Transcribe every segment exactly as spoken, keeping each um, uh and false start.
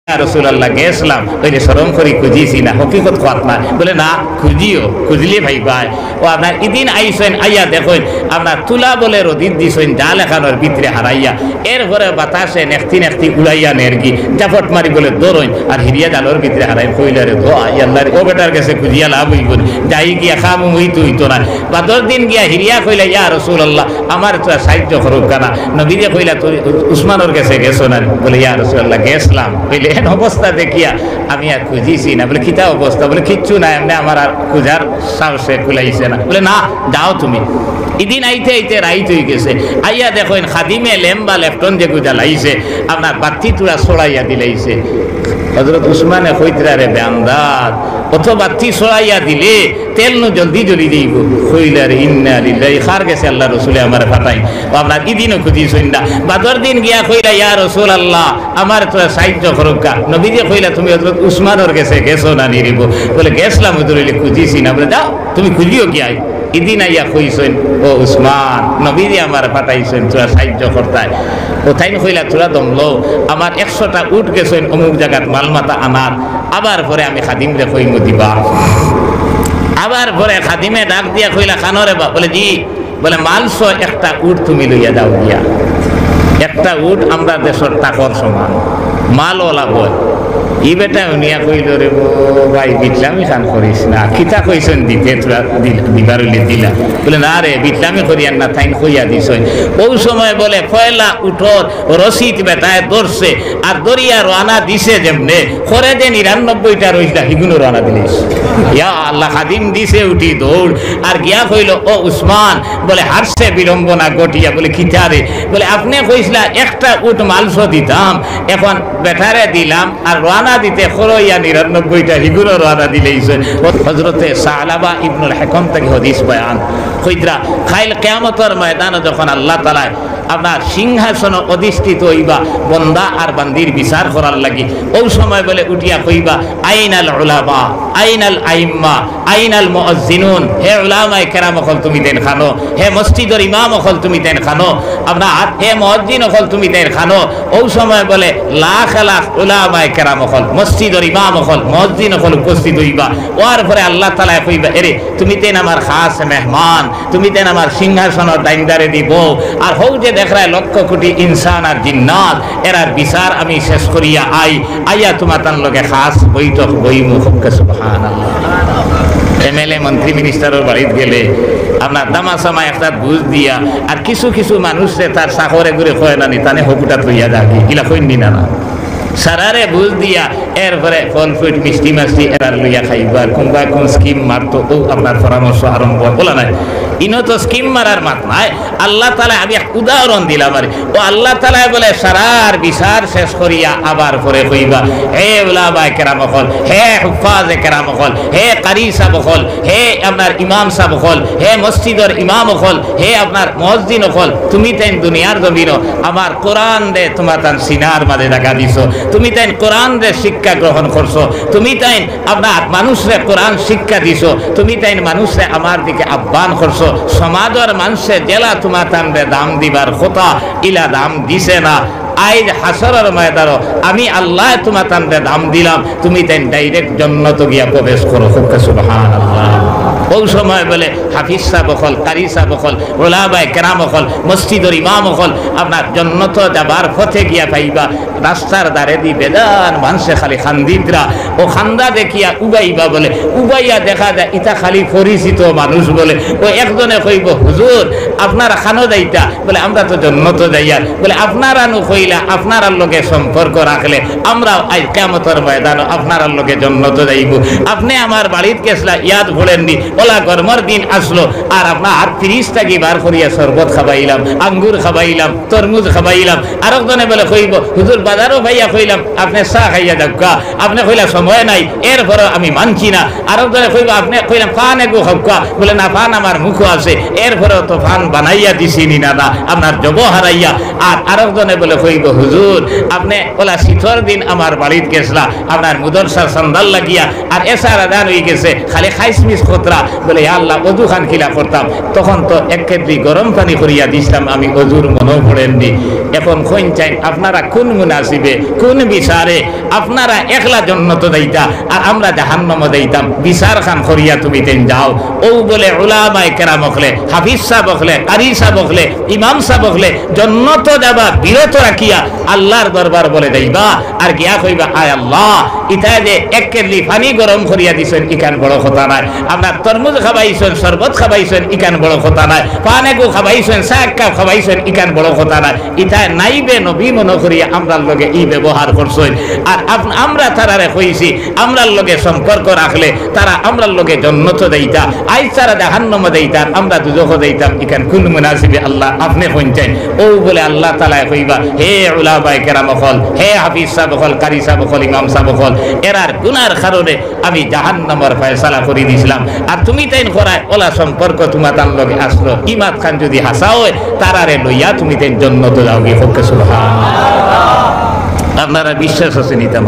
ইয়া রাসূলুল্লাহ, গেছলাম, অইলে শরম করি খুজিছি না, হকিকত কওয়াত না। বলে, না, খুজিও, খুজলে পাইবায়। ও আপনার ইদিন আইছইন, আইয়া দেখইন, আপনার তুলা বলে রদিত দিছইন, জাল এখানোর ভিতরে হারাইয়া, এরপরে বাতাসে নেখতি নেখতি উড়াইয়া নেরগি, জাপট মারি বলে ধরইন, আর হিরিয়া জালর ভিতরে হারাইন। কইলা রে, দোয়া, ই আল্লাহ রে, ও বেটার গেছে খুজিয়া লাভ অইবো নি, যাই গিয়া কাম অইতো অইতো না। বাদর দিন গিয়া হিরিয়া কইলা, ইয়া রাসূলুল্লাহ, আমার তো সাহায্য করুক্কা না। নবীজি কইলা, তুই উসমানর গেছে গেছো না নি? বলে, ইয়া রাসূলুল্লাহ, গেছলাম। কইলে, এন অবস্থা দেখিয়া আমি আর খুজিছি না। বলে, কিতা অবস্থা? বলে, কিচ্ছু নাই, এমনে আমার আর খুজার সাহসে কুলাইছে না। বলে, না, যাও তুমি। ইদিন আইতে আইতে রাইত অইগেছে। আইয়া দেখইন, খাদিমে লেম বা লেপটন যেগু জ্বালাইছে, আপনার বাত্তি তুরা ছড়াইয়া দিলাইছে। হযরত উসমানে কইতরা রে বেআন্দাজ, অত বাত্তি ছড়াইয়া দিলে তেল নু জলদি জ্বলি যাইবো। কইলা রে, ইন্না লিল্লাহি, কার গেছে আল্লার রসুলে আমারে পাঠাইন? ও আপনার ইদিনও খুজিছইন না। বাদর দিন গিয়া কইলা, ইয়া রাসূলুল্লাহ, আমারে তুরা সাহায্য করুক্কা। নবীজি কইলা, তুমি হযরত উসমানর গেছে গেছো না নি রে বা? বলে, গেছলাম হুজুর, অইলে খুজিছি না। বলে, যাও, তুমি খুজিও গিয়া। ইদিন আইয়া কইছইন, ও উসমান, নবীজি আমারে পাঠাইছইন, তুরা সাহায্য করতায়। ও তাইন কইলা, তুরা দম লও, আমার একশোটা উট গেছইন অমুক জাগাত মালমাতা আনাত, আবার পরে আমি খাদিমরে কইমু দিবা। আবার পরে খাদিমে ডাক দিয়া কইলা, কানো রে বা? বলে, জি। বলে, মালসহ একটা উট তুমি লইয়া যাও গিয়া। একটা উট আমরার দেশর তাকর সমান, মাল অলা বয়। ই বেটা হুনিয়া কইল, রে বা ভাই, বিটলামি খান করিস না, কিতা কইছইন দিতে, তুরা দিল-, দিবার অইলে দিলা। বলে, না রে, বিটলামি করিয়ার না, তাইন কইয়া দিছইন। অউ সময় বলে, পয়লা উটর রশিত বেটায় ধরছে, আর ধরিয়া রওয়ানা দিছে যেমনে, করে যে নিরানব্বইটা রইছলা, হিগুনও রওয়ানা দিলিছে। ইয়া আল্লাহ, খাদিম দিছে উঠি দৌড়, আর গিয়া কইল, ও উসমান, বলে, হারছে বিড়ম্বনা ঘটিয়া, বলে, কিতা রে? বলে, আপনে কইছলা একটা উট মালসহ দিতাম, এখন বেটারে দিলাম, আর রওয়ানা দিতে করইয়া নিরানব্বইটা, হিগুনও রওয়ানা দিলাইছে। হযরতে সালাবা ইবনুল হাকাম থাকি হাদিস বয়ান কইতরা, কাইল কিয়ামতর ময়দানো যখন আল্লাহ তাআলায় আপনার সিংহাসনো অধিষ্ঠিত অইবা, বন্দা আর বান্দির বিচার করার লাগি। অউ সময় বলে উঠিয়া কইবা, আইনাল উলামা, আইনাল আইম্মা, আইনাল মুআজ্জিনুন। হে উলামায়ে কেরাম অকল, তুমি তাইন কানো? হে মসজিদর ইমাম অকল, তুমি তাইন কানো? আপনার হে মুআজ্জিন অকল, তুমি তাইন কানো? অউ সময় বলে লাখ লাখ উলামায়ে কেরাম অকল, মসজিদর ইমাম অকল, মুআজ্জিন অকল উপস্থিত অইবা। অওয়ার পরে আল্লাহ তাআলায় কইবা, এরে, তুমি তাইন আমার খাস মেহমান, তুমি তাইন আমার সিংহাসনর ডাইনদারেদি বও। আর হউ যে দেখরায় লক্ষ কোটি ইনসান আর জিন্নাত, এরার বিচার আমি শেষ করিয়া আই, আইয়া তুমাতান লগে খাস বৈঠক বইমু। কউক্কা সুবহানাল্লাহ। এমএলএ, মন্ত্রী, মিনিস্টারর বাড়িত গেলে আপনার দামা সামা একটাত বুঝ দিয়া, আর কিছু কিছু মানুষরে তার চাকরে গুরে কয় না নি, তানে হকুটাত লইয়া যাগি, ইলা কইন নি না, না? সারারে বুঝ দিয়া, এরপরে ফল fruit মিষ্টি মাষ্টি এরার লইয়া খাইবা, কুনবা কুন scheme মারতো, অউ আপনার পরামর্শ আরম্ভ, অলা নায়? ইনো তো scheme মারার মাত নায়। আল্লাহ তাআলায়, আমি এক উদাহরণ দিলাম আর, ও আল্লাহ তাআলায় বলে সারার বিচার শেষ করিয়া আবার পরে কইবা, হে উলামায়ে কেরাম অকল, হে হুফাজে কেরাম অকল, হে কারি সাব অকল, হে আপনার ইমাম সাব অকল, হে মসজিদর ইমাম অকল, হে আপনার মুয়াজ্জিন অকল, তুমি তাইন দুনিয়ার জমিনো আমার কোরআনরে তুমাতান সিনার মাঝে জাগা দিছো, তুমি তাইন কোরআনরে শিক্ষা গ্রহণ করছো, তুমি তাইন আপনার মানুষরে কোরআন শিক্ষা দিছো, তুমি তাইন মানুষরে আমার দিকে আহ্বান করছো, সমাজর মানুষে যেলা তুমাতানরে দাম দিবার কথা, ইলা দাম দিছে না। আইজ হাশরর ময়দানো আমি আল্লায় তুমাতানরে দাম দিলাম, তুমি তাইন direct জন্নতো গিয়া প্রবেশ করো। কউক্কা সুবহানাল্লাহ। অউ সময় বলে হাফিজ সাব অকল, কারি সাব অকল, উলামায়ে কেরাম অকল, মসজিদর ইমাম অকল, আপনার জন্নতো যাবার পথে গিয়া পাইবা, রাস্তার ধারেদি বেজান মানষে খালি কান্দিতরা, অউ কান্দা দেখিয়া উবাইবা বলে, উবাইয়া দেখা যায় ইতা খালি পরিচিত মানুষ বলে। অউ একজনে কইবো, হুজুর, আপনারা কানো যাইতা? বলে, আমরা তো জন্নতো যাইয়ার। বলে, আপনারা নু কইলা, আপনারার লগে সম্পর্ক রাখলে আমরা আইজ কিয়ামতর ময়দানো আপনারার লগে জন্নতো যাইমু। আপনে আমার বাড়িত গেছলা, ইয়াদ পড়ের নি, অলা গরমর দিন আছলো, আর আপনার ফ্রিজ থাকি বার করিয়া শরবত খাবাইলাম, আঙ্গুর খাবাইলাম, তরমুজ খাবাইলাম। আরক জনে বলে কইবো, হুজুর, বাজারো পাইয়া কইলাম, আপনে চা খাইয়া যাউক্কা, আপনে কইলা সময় নাই, এরপরেও আমি মানছি না। আরক জনে কইবো, আপনে কইলাম পান এগু খাউক্কা, বলে, না, পান আমার মুখো আছে, এরপরেও তো পান বানাইয়া দিছি নি না, না, আপনার জব হারাইয়া। আর আরক জনে বলে কই কইবো, "হুজুর, আপনে অলা শীতর দিন আমার বাড়িত গেছলা, আপনার মুদরসার সান্দাল লাগিয়া, আর এশার আজান অইগেছে, খালি খাইছমিছ করতরা।" বলে, "ইয়া আল্লাহ, অজু খান কিলা করতাম?" তখন তো এক কেটলি গরম পানি করিয়া দিছলাম, আমি অজুর মনো পড়ের নি। এখন কইন চাইন, আপনারা কুন মুনাসিবে, কুন বিচারে আপনারা একলা জন্নতো যাইতা আর আমরা জাহান্নামো যাইতাম? বিচার খান করিয়া তুমি তেন যাও। অউ বলে উলামায়ে কেরাম অকলে, হাফিজ সাব অকলে, কারি সাব অকলে, ইমাম সাব অকলে জন্নতো যাবা বিরত রাখিয়া আল্লার দরবার বলে যাইবা, আর গিয়া কইবা, "আয় আল্লাহ, ইতায় যে এক কেটলি পানি গরম করিয়া দিছইন, ইখান বড় কথা নায়। আপনার তরমুজ খাবাইছইন, শরবত খাবাইছইন, ইখান বড় কথা নায়। পান এগু খাবাইছইন, চা এক কাপ খাবাইছইন, ইখান বড় কথা নায়। ইতায় নাইবে নবী মনো করিয়া আমরার লগে ই ব্যবহার করছইন। আর আপ-, আমরা তারারে কইছি, আমরার লগে সম্পর্ক রাখলে তারা আমরার লগে জন্নতো যাইতা, আইজ তারা জাহান্নামো যাইতা, আর আমরা দুজখো যাইতাম। ইখান কুন মুনাসিবে আল্লাহ আপনে কইন চাইন?" অউ বলে আল্লাহ তাআলায় কইবা, "হে উলামায়ে কেরাম অকল, হে হাফিজ সাব অকল, কারি সাব অকল, ইমাম সাব অকল, এরার গুনার কারণে আমি জাহান্নামর ফয়সালা করি দিছলাম। আর তুমি তাইন করায় অলা সম্পর্ক তুমাতান লগে আছলো। ই মাত খান যুদি হাছা অয়, তারারে লইয়া তুমি তাইন জন্নতো যাওগি।" কউক্কা সুবহানাল্লাহ। আপনারার বিশ্বাস আছে নি তা?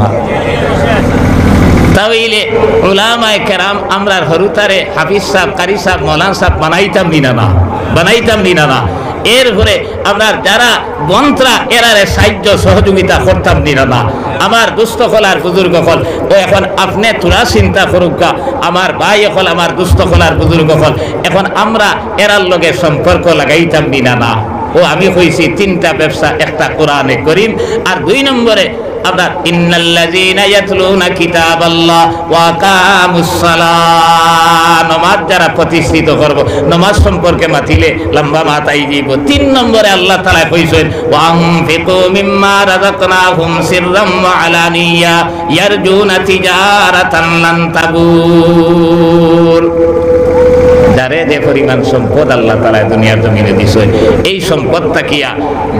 তাইলে উলামায়ে কেরাম আমরার হুরুতারে হাফিজ সাব, কারি সাব, মৌলানা সাব বানাইতাম নি না, না? বানাইতাম নি না, না? এরপরে আপনার যারা বনতরা এরারে সাইয্য সহযোগিতা করতাম নি না, না? আমার দুস্ত অকল আর বুজুর্গ অকল, অউ এখন আপনে থুড়া চিন্তা করউক্কা, আমার ভাই অকল, আমার দুস্ত অকল আর বুজুর্গ অকল, এখন আমরা এরার লগে সম্পর্ক লাগাইতাম নি না, না? অউ আমি কইছি তিনটা ব্যবসা, একটা কোরআনে করিম, আর দুই নম্বরে আপনার, "ইন্নাল্লাযীনা ইয়াতলুনা কিতাবাল্লাহ ওয়া আকামুস সালাহ", নমাজ যারা প্রতিষ্ঠিত করবো, নমাজ সম্পর্কে মাতিলে লম্বা মাত আইযিবো। তিন নম্বরে আল্লাহ তাআলায় কইছইন, "ওয়া আনফিকু মিম্মা রাযাকনাহুম সিররাম ওয়া আলানিয়া ইয়ারজুনা তিজারাতান লান তাবুর।" যারে যে পরিমাণ সম্পদ আল্লাহ তাআলায় দুনিয়ার জমিনে দিছইন, এই সম্পদ থাকিয়া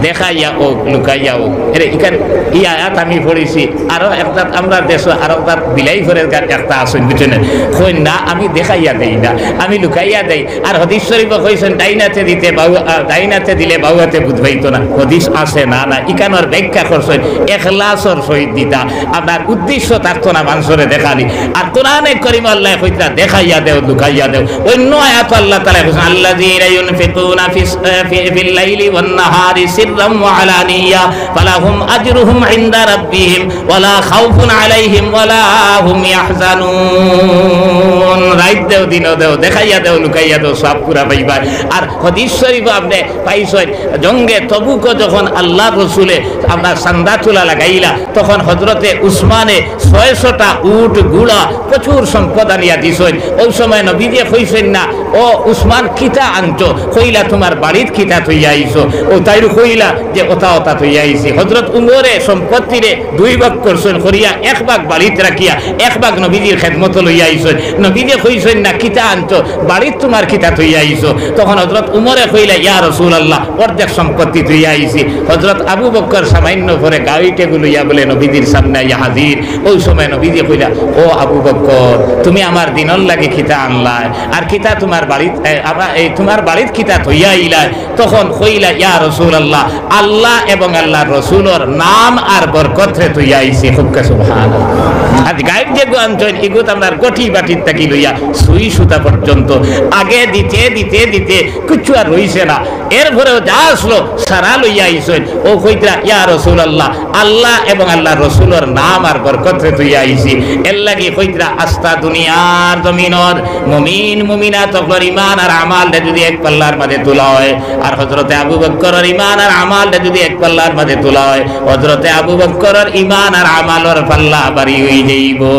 দেখাইয়া অউক, লুকাইয়া অউক। এরে, ইখান, ই আয়াত আমি পড়ছি, আরো একটাত আমরার দেশো আরো একটাত বিলাই ফরের গান একটা আছইন, বুঝছইন নি? কইন না, আমি দেখাইয়া দেই না, আমি লুকাইয়া দেই। আর হাদিস শরিফো কইছইন, ডাইন আতে দিতে বাউ-, আ, ডাইন আতে দিলে বাউ আতে বুঝ পাইতো না। হাদিস আছে না, না, ইখানর ব্যাখ্যা করছইন, এখলাসর সহিত দিতা, আপনার উদ্দেশ্য থাকতো না মানষরে দেখানি। আর কোরআনে করিমো আল্লায় কইতরা, "দেখাইয়া দেও, লুকাইয়া দেও।" অইন্য আয়াতো আল্লাহ তাআলায় কইছইন, "আল্লাযীনা ইউনফিকুনা ফিস-, ফি-, ফিল লাইলি ওয়ান নাহারি সিররাম ওয়া আলানিয়া ফালাহুম আজরুহুম ইনদা রাব্বিহিম ওয়ালা খাউফুন আলাইহিম ওয়ালা হুম ইয়াহজানুন।" রাইত দেও, দিনো দেও, দেখাইয়া দেও, লুকাইয়া দেও, সওয়াব পুরা পাইবা। আর হাদিস শরিফো আপনে পাইছইন, জঙ্গে তবুকো যখন আল্লার রসুলে আপনার চান্দা তুলা লাগাইলা, তখন হজরতে উসমানে ছয়শোটা উট, ঘুড়া, প্রচুর সম্পদ আনিয়া দিছইন। অউ সময় নবীজিয়ে কইছইন না, "ও উসমান, কিতা আনছো?" কইলা, "তুমার বাড়িত কিতা থইয়া আইছো?" অউ তাইন কইলা যে, "অতা অতা থইয়া আইছি।" হজরত উমরে সম্পত্তিরে দুই ভাগ করছইন, করিয়া এক ভাগ বাড়িত রাখিয়া এক ভাগ নবীজির খেদমতো লইয়া আইছইন। নবীজিয়ে কইছইন না, "কিতা আনছো? বাড়িত তুমার কিতা থইয়া আইছো?" তখন হজরত উমরে কইলা, "ইয়া রাসূলুল্লাহ, অর্ধেক সম্পত্তি থইয়া আইছি।" হজরত আবু বক্কর সামাইন্য পরে গাড়ি টেবুল লইয়া বলে নবীজির সামনে আইয়া হাজির। অউ সময় নবীজিয়ে কইলা, "ও আবু বক্কর, তুমি আমার দিনর লাগি কিতা আনলায়? আর কিতা তুমার বাড়িত, এ, আমা-, এই তুমার বাড়িত কিতা থইয়া আইলায়?" তখন কইলা, "ইয়া রাসূলুল্লাহ, আল্লাহ এবং আল্লার রসুলর নাম আর বরকতরে থইয়া আইছি।" কউক্কা সুবহানাল্লাহ। আইজ গাড়িত যেগু আনছইন, ইগুত আপনার গটি বাটিত থাকি লইয়া সুই সুতা পর্যন্ত আগে দিতে দিতে দিতে কিচ্ছু আর রইছে না। এরপরেও যা আছলো সারা লইয়া আইছইন। অউ কইতরা, "ইয়া রাসূলুল্লাহ, আল্লাহ এবং আল্লার রসুলর নাম আর বরকতরে থইয়া আইছি।" এরলাগি কইতরা, আস্তা দুনিয়ার জমিনর মুমিন মুমিনাত অকলর ইমান আর আমালরে যুদি এক পাল্লার মাঝে তুলা অয়, আর হজরতে আবু বক্করর ইমান আর আমালরে যুদি এক পাল্লার মাঝে তুলা অয়, হজরতে আবু বক্করর ইমান আর আমালর পাল্লা ভারি অইযাইবো।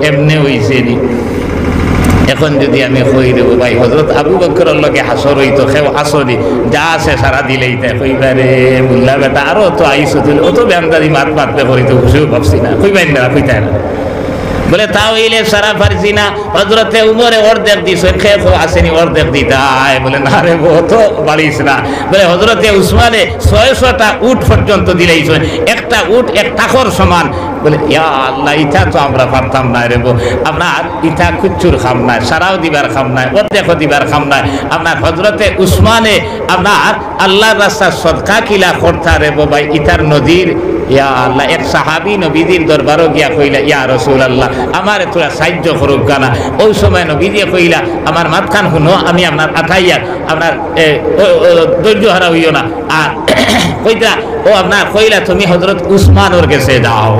এমনে অইছে নি? এখন যুদি আমি কই দেবো, "ভাই, হজরত আবু বক্করর লগে হাশর অইতো, কেউ আছইন নি, যা আছে সারা দিলাইতায়।" কইবা, "রে মুল্লা বেটা, আরো তো আইছো, তুই অত বেআন্দাজি মাত মাতবে করি তো বুঝেও ভাবছি না।" কইবা না, কইতায় না। বলে, "তা অইলে সারা পারছি না।" হজরতে উমরে অর্ধেক দিছইন, কেউ আছইন নি অর্ধেক দিতায়? বলে, "না রে বা, অত বাড়িস না।" বলে, হজরতে উসমানে ছয়শোটা উট পর্যন্ত দিলাইছইন, একটা উট এক তাকর সমান। বলে, ইয়া আল্লাহ, ইতা তো আমরা পারতাম নায় রেবো। আপনার ইতা কুচ্ছুর কাম নায়, সারাও দিবার কাম নায়, অর্ধেকও দিবার কাম নায়। আপনার হজরতে উসমানে আপনার আল্লাহর রাস্তার সদকা কিলা করতা রেবো ভাই, ইতার নজির। ইয়া আল্লাহ, এক সাহাবী নবীজির দরবারো গিয়া কইলা, ইয়া রাসূলুল্লাহ, আমারে থুড়া সাইয্য করউক্কা না। অউ সময় নবীজিয়ে কইলা, আমার মাতখান হুনো, আমি আপনার আতাইয়ার, আপনার, এ, ও, ও, ধৈর্য হারা অইও না। আর কইতা, ও আপনার কইলা, তুমি হজরত উসমানর গেছে যাও।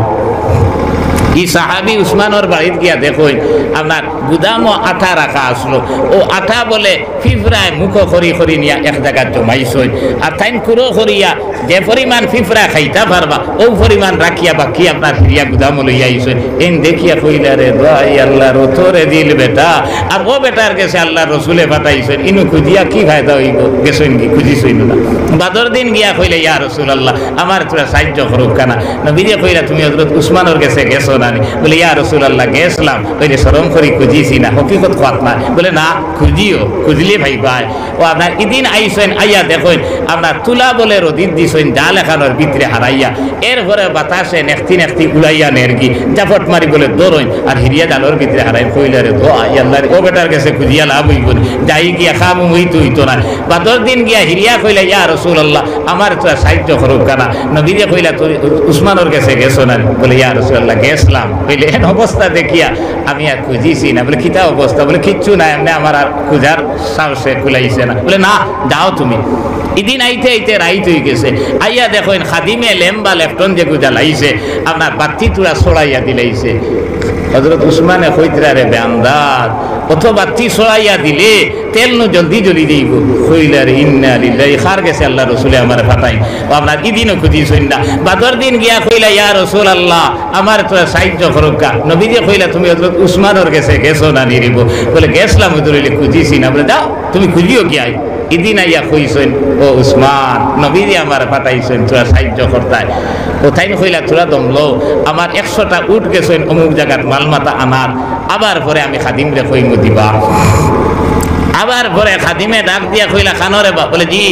ই সাহাবী উসমানর বাড়িত গিয়া দেখইন, আপনার গুদামো আটা রাখা আছলো। অউ আটা বলে ফিফড়ায় মুখো করি করি নিয়া এক জাগাত জমাইছইন। আর তাইন কুড়ো করিয়া যে পরিমাণ ফিফড়া খাইতা পারবা, অউ পরিমাণ রাখিয়া বাকি আপনার ফিরিয়া গুদামো লইয়া আইছইন। এইন দেখিয়া কইলা, রে ভাই, আল্লাহর অতরে দিল বেটা, আর অউ বেটার গেছে আল্লাহর রসুলে পাঠাইছইন, ইনো খুজিয়া কি ফায়দা অইবো? গেছইন কি? খুজিছইন না। বাদর দিন গিয়া কইলা, ইয়া রাসূলুল্লাহ, আমারে থুড়া সাইয্য করউক্কা না। নবীজিয়ে কইলা, তুমি হজরত উসমানর গেছে গেছো না নি? বলে, ইয়া রাসূলুল্লাহ, গেছলাম, অইলে শরম করি খুজিছি না, হকিকত কওয়াত না। বলে, না, খুজিও, খুজলে পাইবায়। অউ আপনার ইদিন আইছইন, আইয়া দেখইন, আপনার তুলা বলে রদিত দিছইন, জাল এখানর ভিতরে হারাইয়া, এরপরে বাতাসে নেখতি নেখতি উড়াইয়া নেরগি, জাপট মারি বলে ধরইন, আর হিরিয়া জালর ভিতরে হারাইন। কইলা, রে ভাই, আল্লাহ রে, অউ বেটার গেছে খুজিয়া লাভ অইবো নি? যাই গিয়া কাম অইতো অইতো না। বাদর দিন গিয়া হিরিয়া কইলা, ইয়া রাসূলুল্লাহ, আমারে থুড়া সাইয্য করউক্কা না। নবীজিয়ে কইলা, তুমি উসমানর গেছে গেছো না নি? বলে, ইয়া রাসূলুল্লাহ, গেছলাম। কইলে, এইন অবস্থা দেখিয়া আমি আর খুজিছি না। বলে, কিতা অবস্থা? বলে, কিচ্ছু নাই, এমনে আমার আর খুজার সাহসে কুলাইছে না। বলে, না, যাও তুমি। ইদিন আইতে আইতে রাইত অইগেছে। আইয়া দেখইন খাদিমে লেম্বা লেফটন যেগু জ্বালাইছে, আপনার বাত্তি থুড়া ছড়াইয়া দিলাইছে। হজরত উসমানে কইতরা, রে বেআন্দাজ, অত বাত্তি ছড়াইয়া দিলে তেল নু জলদি জ্বলি যাইবো। কইলা, রে ইন্না লিল্লাহি, কার গেছে আল্লাহর রসুলে আমারে পাঠাইন? অউ আপনার ইদিনও খুজিছইন না। বাদর দিন গিয়া কইলা, ইয়া রাসূলুল্লাহ, আমারে থুড়া সাইয্য করউক্কা। নবীজিয়ে কইলা, তুমি হজরত উসমানর গেছে গেছো না নি রেবো? বলে, গেছলাম, হুজুর, অইলে খুজিছি না। বলে, যাও, তুমি খুজিও গিয়া। ইদিন আইয়া কইছইন, ও উসমান, নবীজিয়ে আমারে পাঠাইছইন থুড়া সাইয্য করতায়। অউ তাইন কইলা, থুড়া দম লও, আমার একশোটা উট গেছইন অমুক জাগাত মালমাতা আনাত, আবার পরে আমি খাদিমরে কইমু দিবা। আবার পরে খাদিমে ডাক দিয়া কইলা, কানো রে বা? বলে, জি।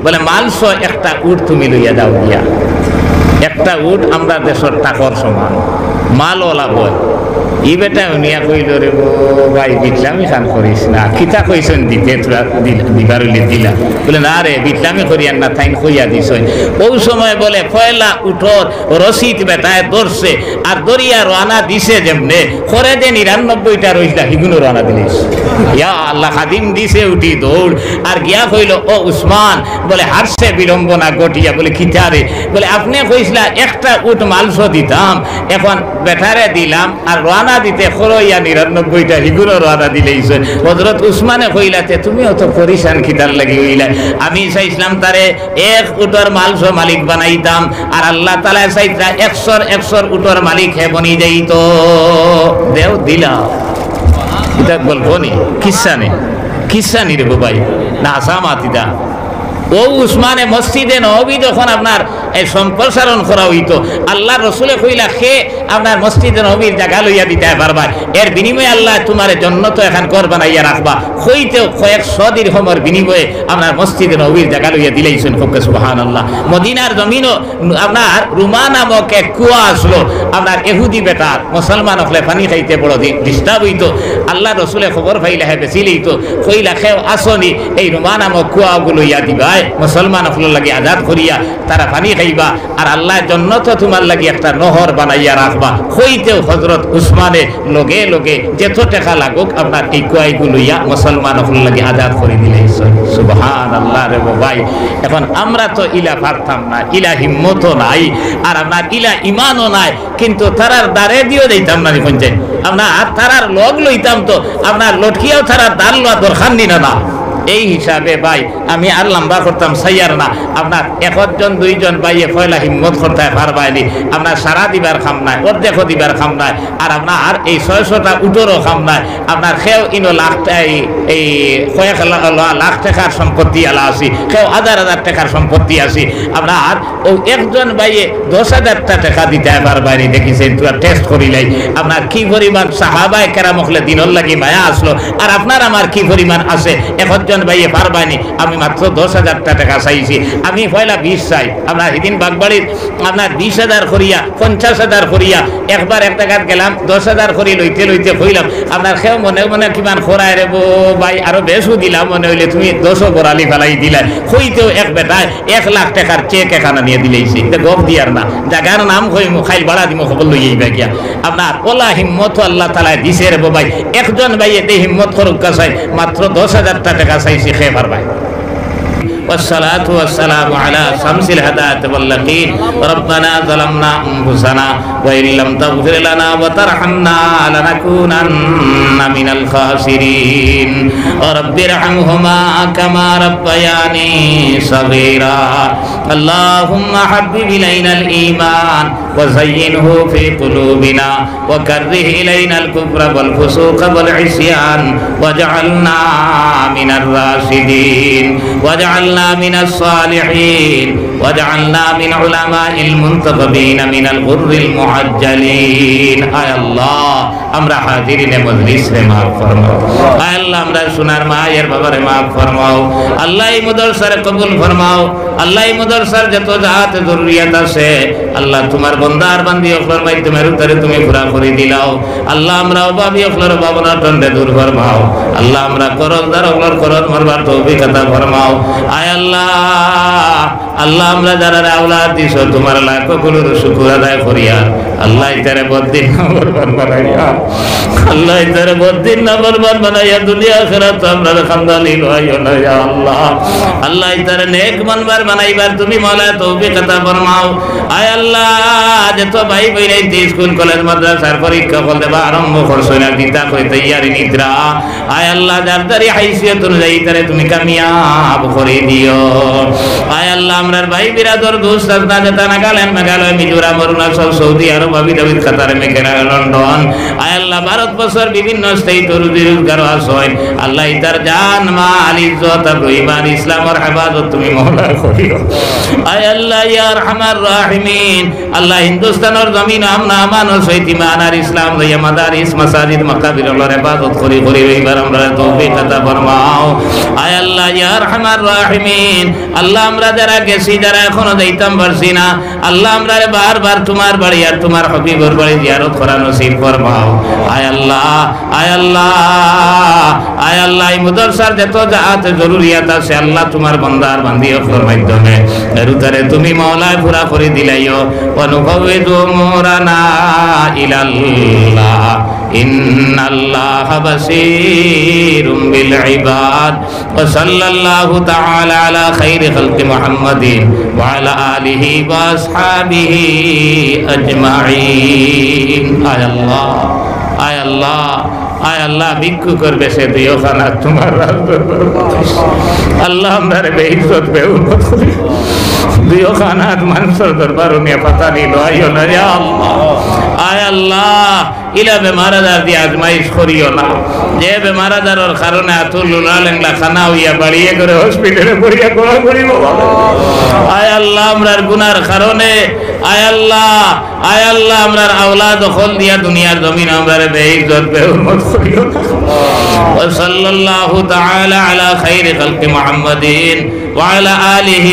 বলে, মালসহ একটা উট তুমি লইয়া যাও গিয়া। একটা উট আমরার দেশর টাকর সমান, মালওয়ালা বয়। ই বেটায় হুনিয়া কইলো, রে ও ভাই, বিটলামি খান করিস না, কিতা কইছইন দিতে, থুড়া দিল-, দিবার অইলে দিলা। বলে, না রে, বিটলামি করিয়ার না, তাইন কইয়া দিছইন। অউ সময় বলে, পয়লা উটর রশিদ বেটায় ধরছে, আর ধরিয়া রওয়ানা দিছে যেমনে, করে যে নিরানব্বইটা রইছলা, হিগুনও রওয়ানা দিলিছে। ইয়া আল্লাহ, খাদিম দিছে উঠি দৌড়, আর গিয়া কইলো, ও উসমান, বলে, হারছে বিড়ম্বনা ঘটিয়া, বলে, কিতা রে? বলে, আপনে কইছলা একটা উট মালসহ দিতাম, এখন বেটারে দিলাম, আর রওয়ানা দিতে করইয়া নিরানব্বইটা, হিগুনও রওয়ানা দিলাইছইন। হজরত উসমানে কইলা, তে তুমি অত পরিশান কিতার লাগি অইলায়? আমি চাইছলাম তারে এক উটর মালসহ মালিক বানাইতাম, আর আল্লাহ তাআলায় চাইতরা একশোর, একশোর উটর মালিক হে বনি যাইতো। দেও, দিলা। ইটা গল্প নি, কিচ্ছা নি, কিচ্ছা নি রে ভাই, না হাছা মাত ইতা। অউ উসমানে মসজিদে নববী যখন আপনার এই সম্প্রসারণ করা অইতো, আল্লাহর রসুলে কইলা, কে আপনার মসজিদে নববীর জাগা লইয়া দিতায় পারবায়, এর বিনিময়ে আল্লায় তুমারে জন্নতো এখান ঘর বানাইয়া রাখবা। কইতেউ কয়েকশো দিরহমর বিনিময়ে আপনার মসজিদে নববীর জাগা লইয়া দিলাইছইন। কউক্কা সুবহানাল্লাহ। মদিনার জমিনো আপনার রুমা নামক এক কুয়া আছলো, আপনার এহুদি বেটার, মুসলমান অকলে পানি খাইতে বড় দি-, disturb অইতো। আল্লাহর রসুলে খবর পাইলা হে বেচিলাইতো, কইলা, কেউ আছো নি, এই রুমা নামক কুয়া অগু লইয়া দিবায়, মুসলমান অকলর লাগি আজাদ করিয়া, তারা পানি খাইবা, আর আল্লায় জন্নতো তুমার লাগি একটা নহর বানাইয়া রাখবা। কইতেউ হজরত উসমানে লগে লগে যত টেকা লাগউক আপনার এই কুয়া ইগু লইয়া মুসলমান অকলর লাগি আজাদ করি দিলাইছইন। সুবহানাল্লাহ রে ভাই। এখন আমরা তো ইলা পারতাম না, ইলা হিম্মতও নাই, আর আপনার ইলা ইমানও নাই, কিন্তু তারার দ্বারে দিও যাইতাম না নি কইন চাইন। আপনার তারার লগ লইতাম তো, আপনার লটকিয়াও তারার দ্বার লওয়া দরকার নি না, না। এই হিসাবে ভাই, আমি আর লম্বা করতাম চাইয়ার না। আপনার একজন দুইজন ভাইয়ে পয়লা হিম্মত করতায় পারবায় নি, আপনার সারা দিবার কাম নায়, অর্ধেকও দিবার কাম নায়, আর আপনার এই ছয়শোটা উটরও কাম নায়। আপনার কেউ ইনো লাখ টা-, এই, এই কয়েক লা-, লা-, লাখ টেকার সম্পত্তি আলা আছি, কেউ হাজার হাজার টেকার সম্পত্তি আছি। আপনার অউ একজন ভাইয়ে দশ হাজারটা টেকা দিতায় পারবায় নি, দেখিছইন, থুড়া test করিলাই। আপনার কি পরিমাণ সাহাবায়ে কেরাম অকলে দিনর লাগি মায়া আছলো, আর আপনার আমার কি পরিমাণ আছে। একজন জন ভাইয়ে পারবায়নি, আমি মাত্র দশ হাজারটা টেকা চাইছি। আমি পয়লা বিশ চাই, আমরা হিদিন বাগবাড়িত আপনার বিশ হাজার করিয়া, পঞ্চাশ হাজার করিয়া, একবার এক জাগাত গেলাম, দশ হাজার করি লইতে লইতে কইলাম, আপনার কেউ মনে মনে কিমান খরায় রে বো ভাই, আরো বেশও দিলাম, মনে অইলে তুমি দশও বরালি ফালাই দিলায়। কইতেউ এক বেটায় এক লাখ টেকার চেক একখানা নিয়া দিলাইছে। ইতা গফ দিয়ার না, জাগার নাম কইমু, খাইল ভাড়া দিমু, খবর লইয়া আইবা গিয়া। আপনার অলা হিম্মত আল্লাহ তাআলায় দিছে রে বো ভাই। একজন ভাইয়ে তে হিম্মত করউক্কা চাই, মাত্র দশ হাজারটা টেকা চাইছি, কে পারবায়। والصلاة والسلام على شمس الهداة واليقين. ربنا ظلمنا أنفسنا وإن لم تغفر لنا وترحمنا لنكونن من الخاسرين. رب ارحمهما كما ربياني صغيرا. اللهم حبب إلينا الإيمان وزينه في قلوبنا وكره إلينا الكفر والفسوق والعصيان واجعلنا من الراشدين واجعلنا من الصالحين واجعلنا من علماء المنتخبين من الغر المحجلين. আয় আল্লাহ, আমরা হাজিরিনে মজলিসরে মাফ ফরমাও। আয় আল্লাহ, আমরা সোনার মায়ের বাবারে মাফ ফরমাও। আল্লাহ, এই মাদ্রাসারে কবুল ফরমাও। আল্লাহ, এই মাদ্রাসার যত জাত জরুরিয়াত আছে, আল্লাহ, তুমার বন্দার বান্দি অকলর মাধ্যমে রুতারে তুমি পুরা করি দিলাও। আল্লাহ, আমরা অভাবী অকলর অভাব অনটনরে দূর ফরমাও। আল্লাহ, আমরা করজদার অকলর করজ মারবার তৌফিক আতা ফরমাও। আয় আল্লাহ, আল্লাহ, আমরা যারারে আওলাদ দিছো, তুমার লাখো কোটির শুকুর আদায় করিয়ার। আল্লাহ, ইতারে বদদিন নাফরমান বানাইয়া, আল্লাহ, ইতারে বদদিন নাফরমান বানাইয়া দুনিয়া আখিরাত আমরারে খান্দানি লইও না, ইয়া আল্লাহ। আল্লাহ, ইতারে নেক বানাইবার তুমি মাওলা তৌফিক আতা ফরমাও। আয় আল্লাহ, যত ভাই বইন আইতে স্কুল, কলেজ, মাদ্রাসার পরীক্ষা ফল দেবা আরম্ভ করছো না, দিতা কই তৈয়ারি নিদ্রা। আয় আল্লাহ, যার যার এই হাইসিয়ত অনুযায়ী তারে তুমি কামিয়াব করি দিও। আয় আল্লাহ, আমরার ভাই বিরাদর দোস্ত আস্তা যেতা নাগাল্যান্ড, মেঘালয়, মিজোরাম, অরুণাচল, সৌদি আরব, আবু ধাবি, কাতার, আমেরিকা, লন্ডন। আয় আল্লাহ, ভারতবর্ষর বিভিন্ন স্টেট রুজি রোজগার আছইন। আল্লাহ, ইতার জান, মাল, ইজ্জত, আবরু, ইমান, ইসলামর হেফাজত তুমি মাওলা করিও। আয় আল্লাহ, ইয়া আরহামার রাহিমিন, আল্লাহ, হিন্দুস্তানর জমিন আমন আমান ও সহিত ইমান আর ইসলাম লইয়া মাদারিস, মাসাজিদ, মাকাবির অকলর হেফাজত করি করি রইবার আমরারে তৌফিক আতা ফরমাও। আয় আল্লাহ, ইয়া আরহামার রাহিমিন, আল্লাহ, আমরা যারা গেছি, যারা এখনো যাইতাম পারছি না, আল্লাহ, আমরারে বারবার তুমার বাড়ি আর তুমার হাবিবর বাড়ি জিয়ারত করা নসিব ফরমাও। আয় আল্লাহ, আয় আল্লাহ, আয় আল্লাহ, এই মাদ্রাসার যত জাত জরুরিয়াত আছে, আল্লাহ, তুমার বন্দার বান্দি অকলর মাধ্যমে রুতারে তুমি মাওলায় পুরা করি দিলাইও। ونفوض أمورنا إلى الله إن الله بصير بالعباد. وصلى الله تعالى على خير خلق محمد وعلى آله وأصحابه أجمعين. আয় আল্লাহ, আয় আল্লাহ, আয় আল্লাহ, ভিক্ষুকর বেশে দুইও খানাত তুমার রাজ দরবার। আল্লাহ, আমরারে বেইজ্জত, বেহুরমত করি দুইও খানাত মানষর দরবার নিয়া পাতা নিল আইও না, ইয়া আল্লাহ। আয় আল্লাহ, ইলা বেমার আজার দিয়া আজমাইশ করিও না। যে বেমার আজারর কারণে আতুর লুলা লেংলা খানা অইয়া বাড়িয়ে করে হসপিটালে পড়িয়া গড়াগড়ি বাবা। আয় আল্লাহ, আমরার গুনার কারণে, আয় আল্লাহ, আয় আল্লাহ, আমরার আওলাদ অকল দিয়া দুনিয়ার জমিন আমরারে বেইজ্জত, বেহুরমত করিও না। وصلى الله تعالى على خير خلق محمد وعلى آله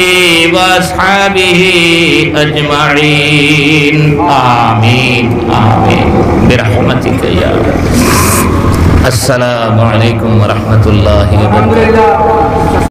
وأصحابه أجمعين. آمين، آمين، برحمتك يا رب. السلام عليكم ورحمة الله وبركاته. আলহামদুলিল্লাহ,